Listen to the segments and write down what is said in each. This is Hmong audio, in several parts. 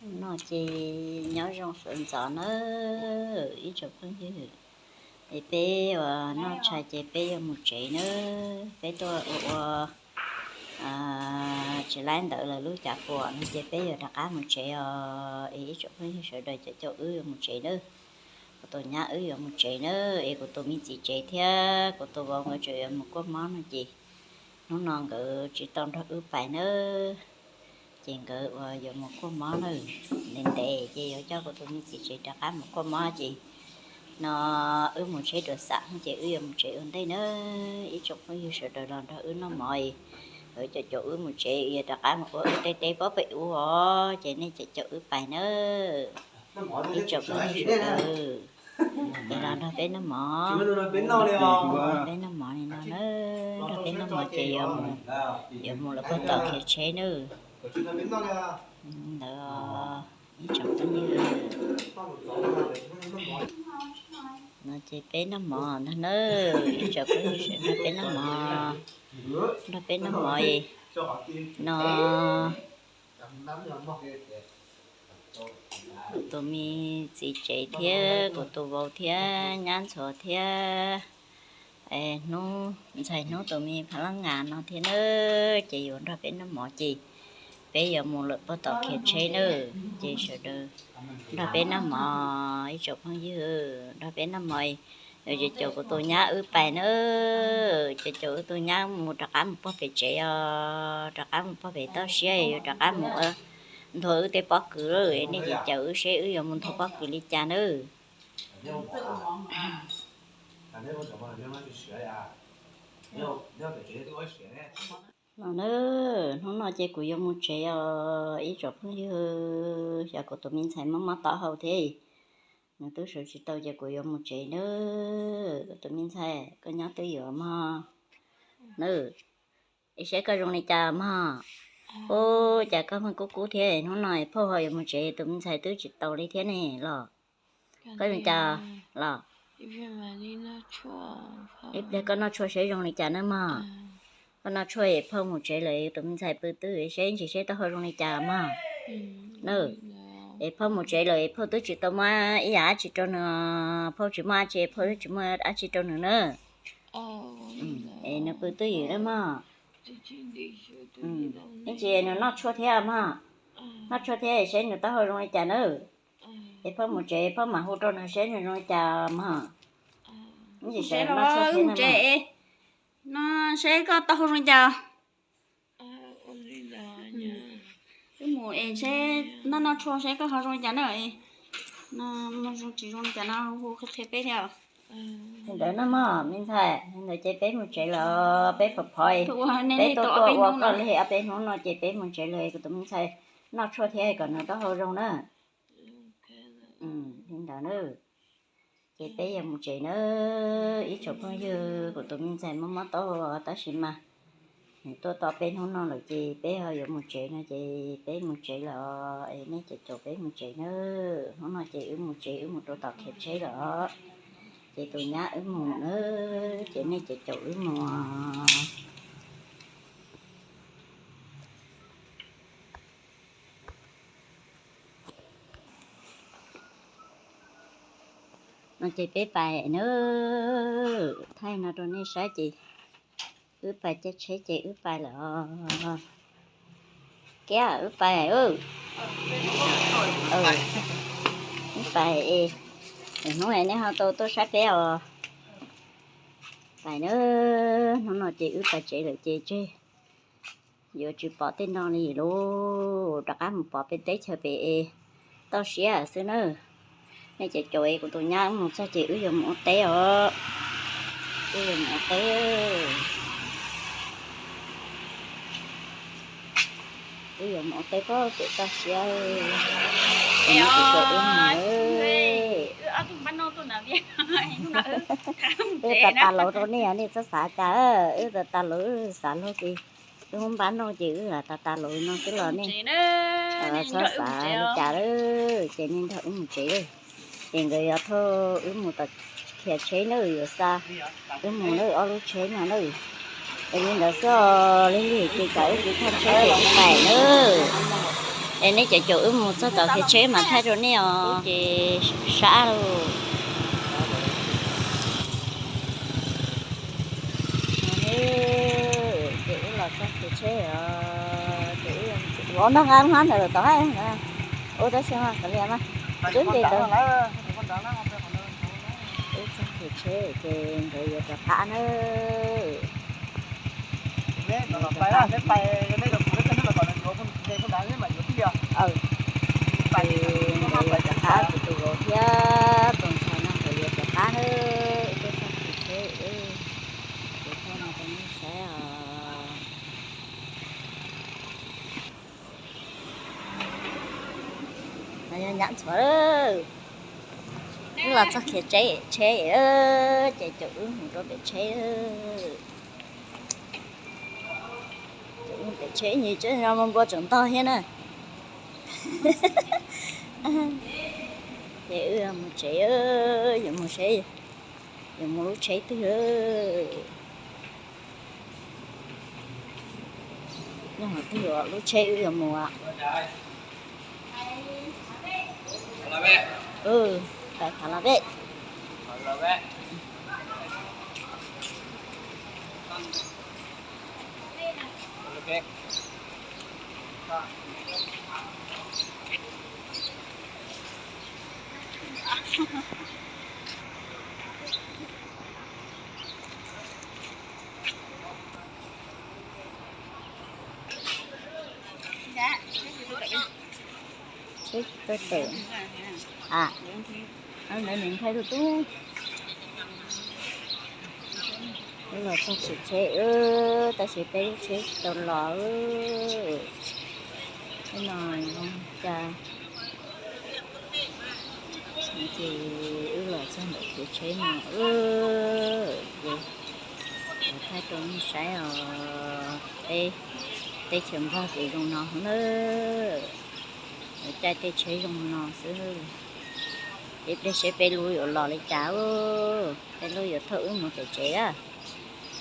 No ces nyob zoo sawv ntxov nawb ib tsoom phooj ywg. Es peb uas noj tshais ces peb yuav mus tsev nawb. Peb tuaj ua ua tsis laib ntawd lawm lub cav puam no ces peb yuav rov qab mus tsev os. Es ib tsoom phooj ywg sawv daws cov caum wb yuav mus tsev nawb. Kuv tus nyab wb yuav mus tsev nawb, es kuv tus me txiv tsev thiab kuv tus vauv nkawd tseem yuav mus kuaj mob no ces hnub no nkawd tsis tau nrog wb pais nawb. Ces nkawd uas yuav mus kuaj mob nawb, ntev ntev ces yuav coj kuv tus me txiv tsev rov qab mus kuaj mob ces no wb mus tsheb dua xam ces wb yuav mus tsev ua ntej nawb. Ib tsoom phooj ywg sawv daws los nrog wb noj mov es, cov caum wb mus tsev yuav rov qab mus ua wb tej teb pob pem ub os, ces nej cov caum wb pais nawb. Ib tsoom phooj ywg sawv daws, es los nrog peb noj mov, peb noj mov li no nawb, nrog peb noj mov ces yuav mus, yuav mus lawm puag tom khiav tsheb nawb. Ntawd ib tsoom phooj ywg, no ces peb noj mov ntag nawb, ib tsoom phooj ywg sawv daws nrog peb noj mov, nrog peb noj mov no. Kuv tus me txiv tsev thiab kuv tus vauv thiab nyab ntxhua thiab hnub ntxhais hnub tus me phav lab ngas no thiab nawb, ces yuav nrog peb noj mov ces peb yuav mus lawm puag tom khiav tsheb nawb, ces sawv daws nrog peb noj mov ib tsoom phooj ywg, nrog peb noj mov. Yuav ces caum kuv tus nyab wb pais nawb, ces caum wb tus nyab mus rov qab mus puag pem tsev os, rov qab mus puag pem toj siab yuav rov qab mus nthua wb tej pob kws lawm, nej ces caum wb seb wb yuav mus nthua pob kws li cas nawb. No na, hnub no ces kuv yuav mus tsev os ib tsoom phooj ywg, xyov kuv tus me ntxhais mob mob taub hau thiab, nws twb sawv tsis tau ces kuv yuav mus tsev nawb. Kuv tus me ntxhais koj nyob twj ywm mog nawb, es saib koj zoo li cas mog. Ub, cas koj pheej kub kub thiab, hnub no phauj ho yuav mus tsev tus me ntxhais twb tsis tau li thiab ne los. Koj zoo li cas los? Ib pliag koj noj tshuaj saib zoo li cas nawb mog. Koj noj tshuaj es phauj mus tsev lawm tus me ntxhais pw twj ywm saib ntsis saib taub hau zoo li cas mog. Es phauj mus tsev lawm es phauj twb tsis tau muab ib yam dab tsi rau nws, phauj tsis muaj dab tsi, phauj twb tsis muaj dab tsi rau nws nawb. Es nws pw twj ywm nawb mog. Ib ntsis nws noj tshuaj thiab mog, noj tshuaj thiab saib nws taub hau zoo li cas nawb. Es phauj mus tsev phauj mam hu rau nws saib nws zoo li cas mog. Ib ntsis sawv los noj tshuaj thiab no, saib koj taub hau zoo li cas. Wb mus es saib noj noj tshuaj saib koj ho zoo li cas na. No zoo tsis zoo li cas no hu qhia peb thiab. Li ntawd no mog me ntxhais, li ntawd ces peb mus tsev los peb phov phov, peb tuaj tuaj ua koj li ob peb hnub no ces peb mus tsev los kuv tus me ntxhais noj tshuaj thiab kom nws taub hau zoo na. Li ntawd na, ces peb yuav mus tsev na. Ib tsoom phooj ywg, kuv tus me ntxhais mob mob taub hau tab sis mas nws tuaj tau peb hnub no lawm ces peb ho yuav mus tsev no ces peb mus tsev los es nej ces caum peb mus tsev na. Hnub no ces wb mus tsev wb mus rau tom khiav tsheb los, ces tus nyab wb mus na, ces nej ces caum wb mus. No ces peb pais na, thaij no rau nej saib ces wb pais caij tsheb ces wb pais lawm. Kiab wb pais, wb pais es hnub no nej ho tau tuaj saib peb os. Pais na, hnub no ces wb pais tsev lawm ces tseg, yuav tsis pom tej no li lauj, rov qab mus pom peb teb chaws pem es toj siab xwb na. Nej ces caum es kuv tus nyab mus txog ces wb yuav mus ua teb os. Wb yuav mus ua teb, wb yuav mus ua teb pob pem toj siab. Wb mus, wb tas tas laus rau nej, nej txhob xav cas, wb tas tas laus wb xav luag ces wb muab npab noj ces wb tas tas laus no xwb los nej txhob xav li cas, ces nej nrog wb mus tsev. Ces nkawd yuav thauj wb mus tom khiav tsheb na, yuav xa wb mus na, ob lub tsheb no na. Es li ntawd xwb os, lig lig ces tsam wb tsis thauj tsheb ces wb pais nawb. Es nej cov caum wb mus txog tom kev tsheb mas thaij rau nej os, ces sab lauj. Ces wb los txog kev tsheb os, ces wb ua nag nqa hnab ntawm tom hab, ua tab sis mas kav liam mas, twb nce ntawd. Wb txog kev tsheb ces nkawd yuav rov qab nawb. Nkawd yuav rov qab, tus tus vauv thiab tus ntxhais no nkawd yuav rov qab nawb. Wb txog kev tsheb, ces thaij no rau nej saib os. Nyab ntxhuav, wb los txog kev tsheb, tsheb ces caum wb mus rau pem tsheb. Caum wb mus pem tsheb, nws tseem npua tseem ntog thiab na. Ces wb mus tsev, yuav mus seb yuav mus lub tsheb twg. Nyob hauv twg lub tsheb wb yuav mus. Pais Thav Las Vej. Tsheb tawm, a, ntawd nws ntshai tus tub. Wb los txog tsev tsheb, tab sis peb lub tsheb tsis tau los. Tsheb no zoo cas. Ces wb los txog ntawm kev tsheb no, ces thaij rau nej saib os. Peb teb chaws Nplog ces zoo no na. Lawv caij tej tsheb zoo no xwb. Ces peb saib peb lub yuav los li cas, peb lub yuav thauj wb mus pem tsev a.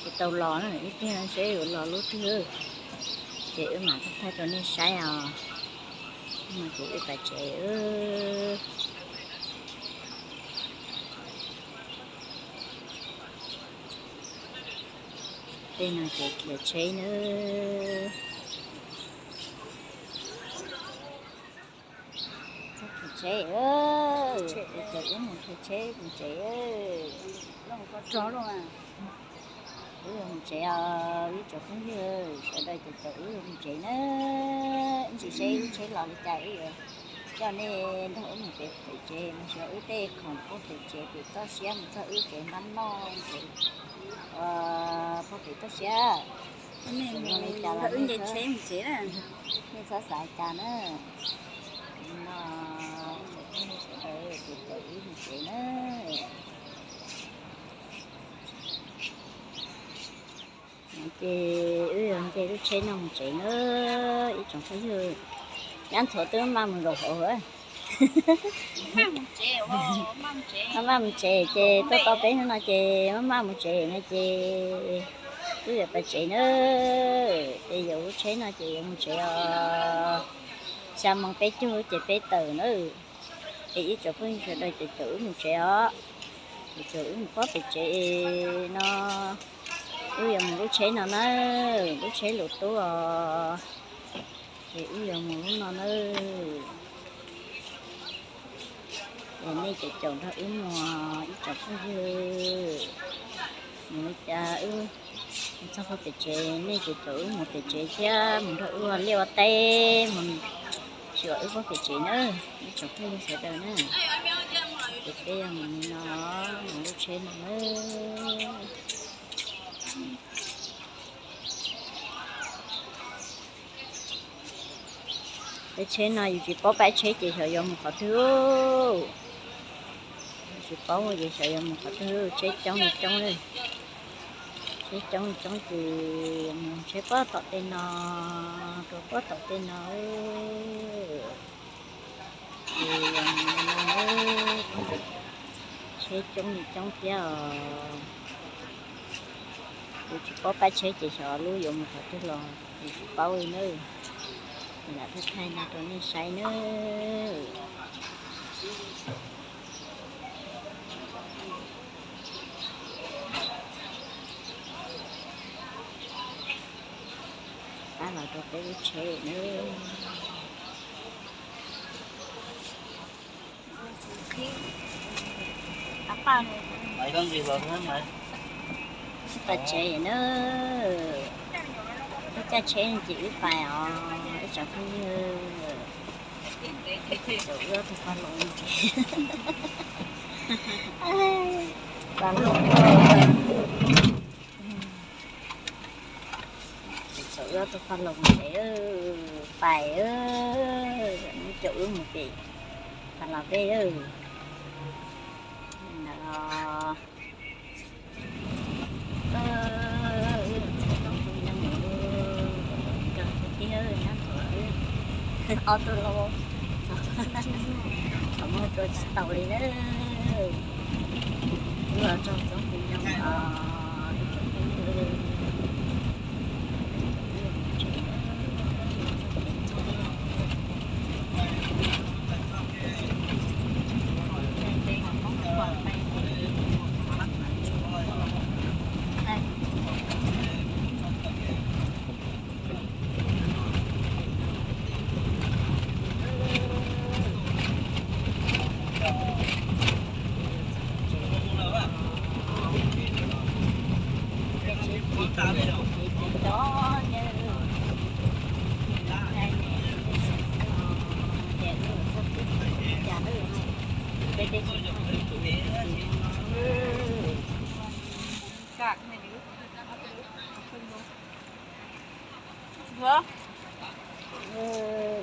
Tsis tau los na, ib pliag seb yuav los lub twg. Ces wb mam thaij rau nej saib os. No ces wb pais tsev. Tej no ces khiav tsheb nawb. Txog khiav tsheb, ces wb mus khiav tsheb mus tsev. Wb yuav mus tsev os ib tsoom phooj ywg sawv daws, ces caum wb yuav mus tsev na. Ib ntsis seb lub tsheb los li cas wb yuav coj nej nrog wb mus pem tsev, mus xyuas wb tej khoom puag pem tsev pem toj siab mus txog wb tsev npab noj, pem puag pem toj siab. Ces zoo li cas los nej txhob xav cas na. No, tsoom phooj ywg sawv daws, ces caum wb mus tsev na. Ces wb yuav nce lub tsheb no mus tsev na ib tsoom phooj ywg. Nyab ntxhuav twb maj mus zaum hauv. Maj maj mus tsev ces tuaj tau peb hnub no ces maj maj mus tsev no ces wb yuav pais tsev na. Ces yuav lub tsheb no ces yuav mus tsev os. Xya moos peb caug ces peb tawm na. Es ib tsoom phooj ywg sawv daws ces caum wb mus tsev os. Ces caum wb mus pob pem tsev no. Wb yuav mus lub tsheb no na, lub tsheb lus tub os. Ces wb yuav mus lub no na. Ces nej caum caum nrog wb mus ib tsoom phooj ywg. Mus li cas wb mus txog pob pem tsev, nej caum caum wb mus pem tsev thiab mus nrog wb ua liaj ua teb mus xyuas wb pob pem tsev na, ib tsoom phooj ywg sawv daws na. Ces peb yuav mus li no, mus lub tsheb no na. Peb tsheb no yus tsis paub pab tsheb ces xyov yuav mus qhov twg. Yus tsis paub ces xyov yuav mus qhov twg, tsheb coob li coob li. Tsheb coob li coob ces mus tsheb pob tom tej no rau pob tom tej no. Ces tsheb coob li coob thiab os. Yus tsis paub pab tsheb ces xyov lub yuav mus qhov twg los yus tsis paub li na. Lam thaij no rau nej saib nawb. Pab los rau peb lub tsheb nawb. Pais tsheb na, wb caij tsheb ces wb pais os ib tsoom phooj ywg. Thaum wb ob tug paj loos ces, paj loos, thaum wb ob tug paj loos ces pais, caum wb mus pem Pha Los Pej. Ntawd los, wb los txog tsoom phooj ywg, cov kwv tij nyob ntawm wb ob tug los, thaum mus rau tsis tau li na. Wb los txog tsoom phooj ywg os, tsoom phooj ywg.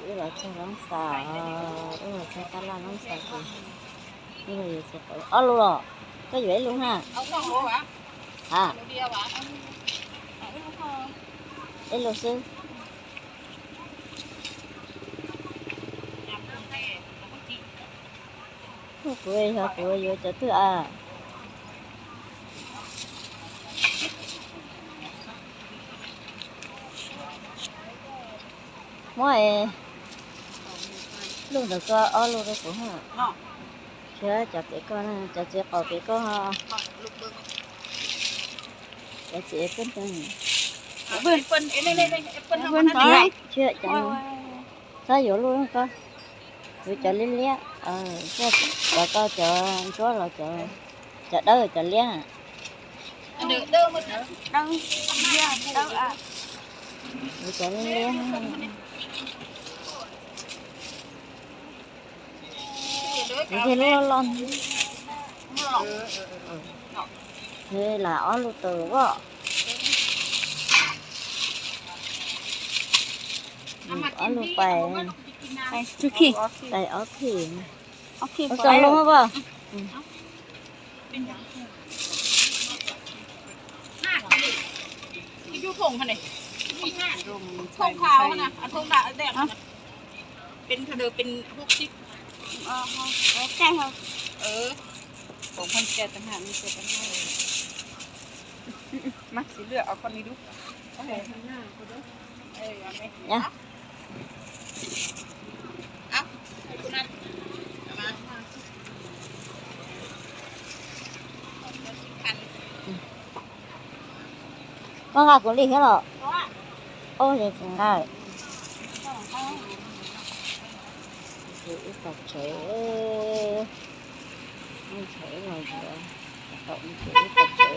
Wb los txog Loob Xas, wb los txog tab laj Loob Xas ces wb los yuav txiv qaub ob lus los, koj yuav ib lus na. A, ib lus xwb. Kuv yog kuv yuav cov twg a? Muab lus ntawm koj ob lus rau kuv ha. Thiab cov pem koj, cov txiv qaub pem koj. Cov txiv peb, thiab cov, xav yuav lub koj, yuav cov liab liab, cov koj cov ntsuab los cov dawb cov liab. Yuav cov liab liab. Ces lub loj loj, ces lam ob lus tawm os. Ob lus pais, pais ob phim, ob phim, ua txog lub os. Koj nqa kuv li thiab los? Oj, yog tsis nqa. Ib tog tsheb, ib tog tsheb los yuav, tau ib tog tsheb.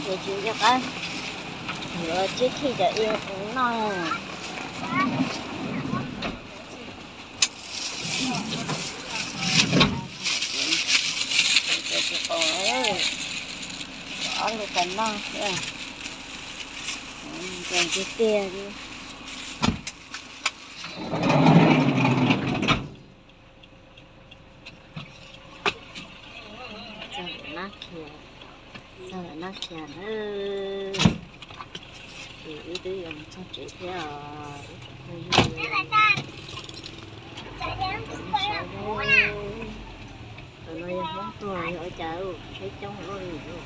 Ces tsis nco qab yuav tsib khij cov i noj. Ob lub pais noj thiab, tiag tiag li. Txog lawm na, txog lawm na, khiav na. Txog tsev thiab os. Tam no yog Hmoob tuag yog ua cas, tsheb coob luaj li.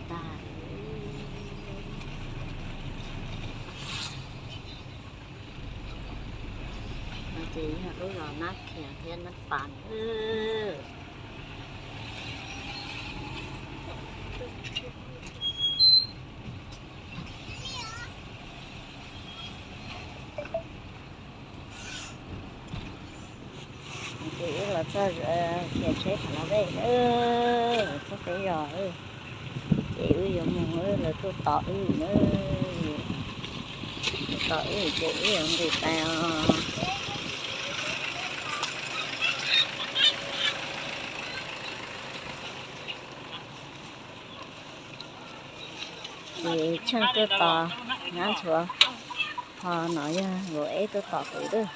Tag. No ces yog lub zos Nab Khias thiab Nab Pas. Ces wb los txog, khiav tsheb qhov no peb, txog peb zos, ces wb yuav mus, lawv tuaj tos wb na, tuaj tos wb ces wb yuav nqis pais os. Ces tsheej tuaj tos, nyab ntxhua, ho no yog Vauv Eb tuaj tos kuv lawm,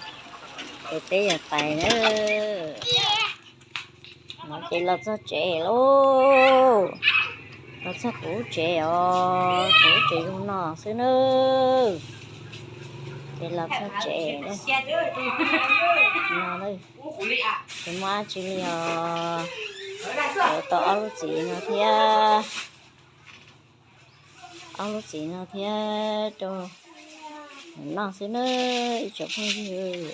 ces peb yuav pais na. No ces los txog tsev lauj, los txog kuv tsev os, kuv tsev zoo no xwb nawb. Ces los txog tsev no, tsis muaj dab tsi li os. Kuv tau ob lub txiv no thiab, ob lub txiv no thiab rau noj xwb na, ib tsoom phooj ywg.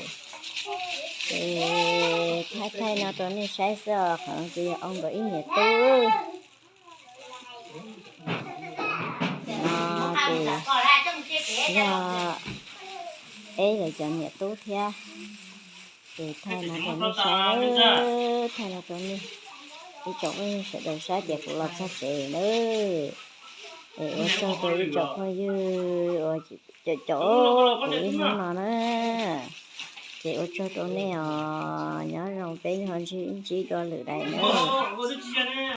Ces thaij thaij no rau nej saib xwb os, qhov no ces yog Ob nkawd ib niam tub. No ces yog Eb lawv cov niam tub thiab. Ces thaij no rau nej saib, thaij no rau nej ib tsoom phooj ywg sawv daws saib tias kuv los txog tsev lawm. Es ua tsaug rau ib tsoom phooj ywg uas caum caum kuv ib hnub no na. Ces ua tsaug rau nej os, nyob zoo peb ho ntsib ntsib dua lwm daim na.